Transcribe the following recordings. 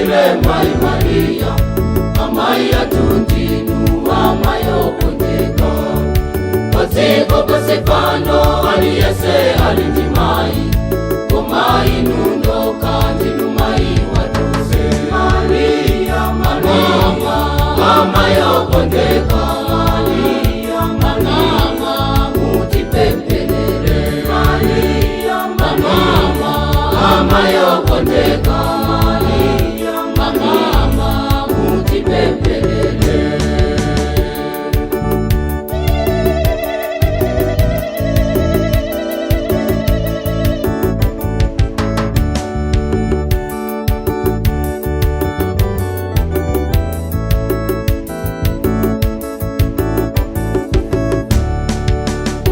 Mutipempherere Mai Maria, amai atundinu amayokondeka. Padziko pose pano aliyese ali ndi mai, koma inu nokha ndinu mai watuse. Maria, Maria, amayokondeka. Maria, Maria, mutipempherere. Maria, Maria, amayokondeka. Maria, Maria, mutipempherere.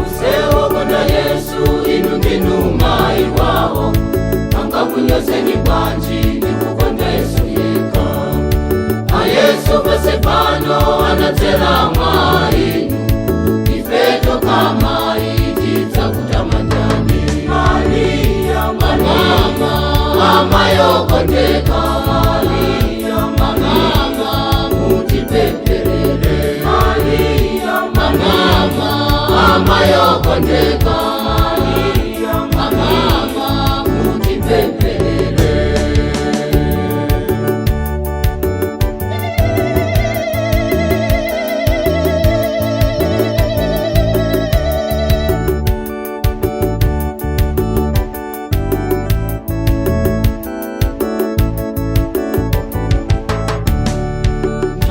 Usewokonda Yesu inu ndinu mai wawo, angakunyozeni bwanji ndikukonda Yesu yekha. A Yesu pose pano anadzera mwa inu, ifeto kama tidzakutamandani. Maria, Maria, amayokondeka. Maria, Maria, mutipempherere. Maria, Maria, amayokondeka. Maria, Maria, mutipempherere.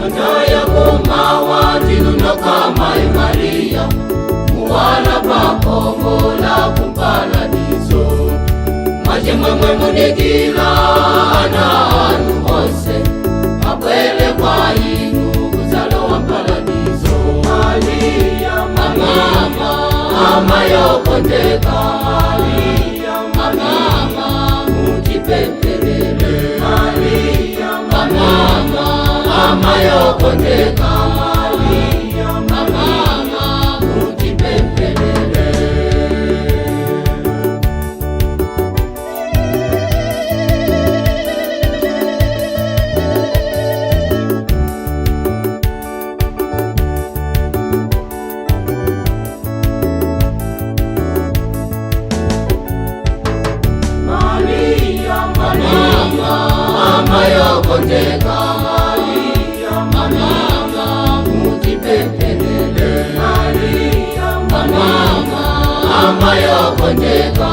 Ndoyo kumawa ndinu mai Maria, muwala pakomola kumparadiso. Mwachimwemwe mudikira ana anu onse, abwere kwa inu kuzalowa mparadiso. Maria, Maria, amayokondeka. Maria, Maria, mutipempherere. Maria, Maria, amayokondeka. Maria, Maria, mutipempherere. Maria, Maria, amayokondeka. Maria, Maria, mutipempherere. Maria, Maria, amayokondeka.